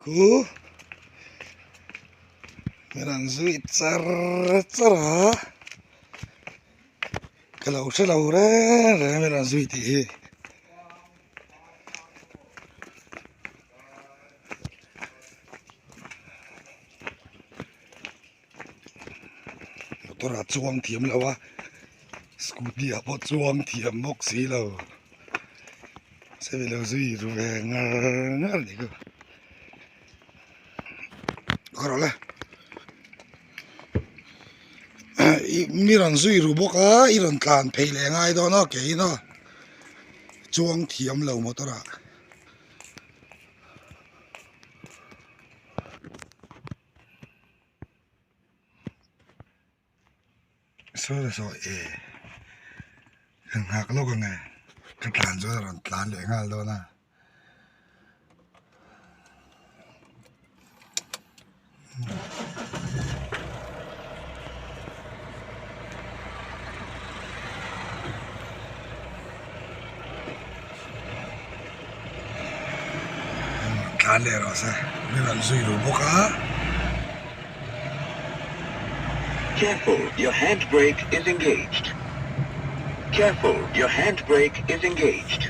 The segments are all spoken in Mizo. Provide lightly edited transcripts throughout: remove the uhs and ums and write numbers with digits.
Khu min rawn zui char char a ka lo hre lo reng reng min rawn zui tih hi. Motor ah chuang thiam lo a scooty ah pawh chuang thiam bawk si lo semi lo zui ru ve ngar ngar a ni chu khaw rawh le ih mi rawn zui ru bawk a i rawn tlan phei leh ngai dawn a keiin aw chuang thiam lo motor ah. Sawi sawi e ka nghak lawk ang e ka tlan chuan a rawn tlan leh nghal dawn a. Tlan leh rawh se min rawn zui ru bawk a. Careful, your handbrake is engaged. Careful, your handbrake is engaged.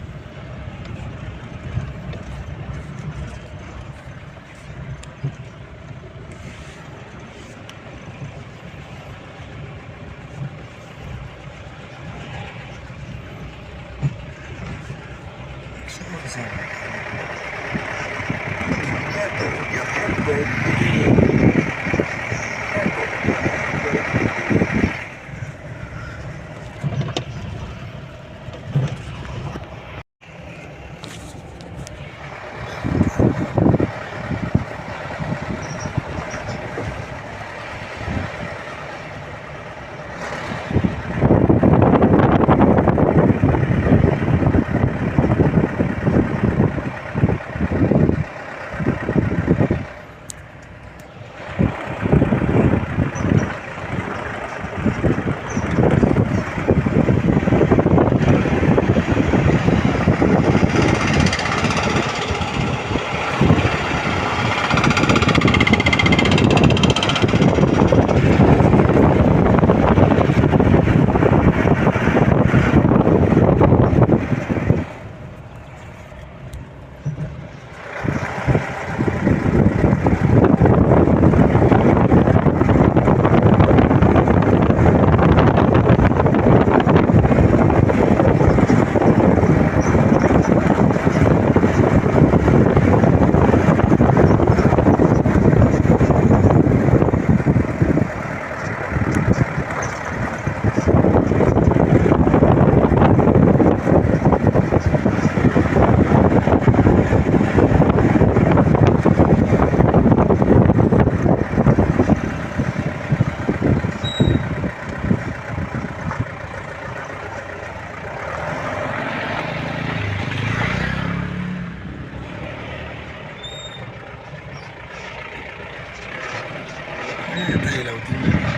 Thei lo ding leh a.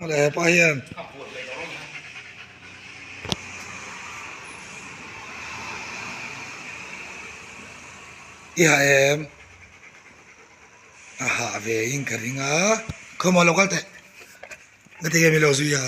Awle hepa hian i ha em a hah ve in ka ring a khawmaw lo kal teh ngatinge mi lo zui a.